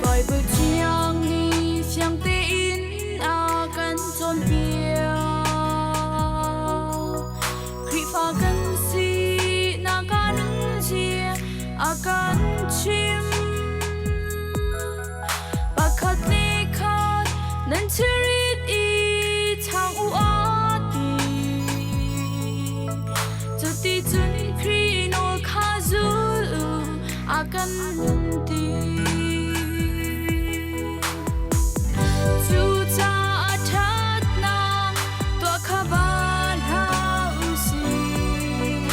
Baibal Thiang nih fiang tein a kan cawnpiak. Khrihfa kan sinak ah nunzia a kan chim. Pakhat le khat nan chirit i chang u a ti. Cuticun Khrih nawl kha zul u a kan ti. Cucaah ṭhatnak tuah kha van hlah u sih.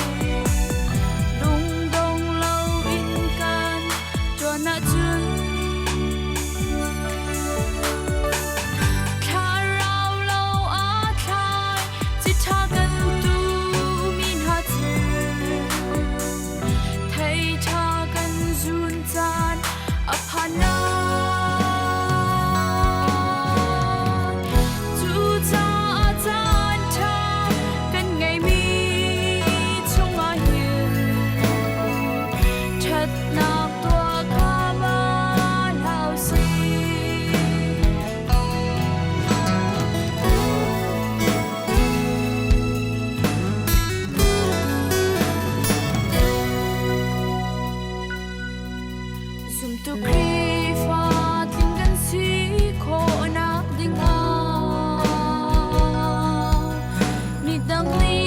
Lungdong loin kan ṭuan ahcun thlarau lo a thlai ci ṭha kan tumi hna cu thei ṭha kan zun caan a phan lai. Cucaah caan ṭha kan ngeihmi chungah hin ṭhatnak tuah kha van hau sih. Zumtu Khrihfa tling kan si khawhnak dingah midang nih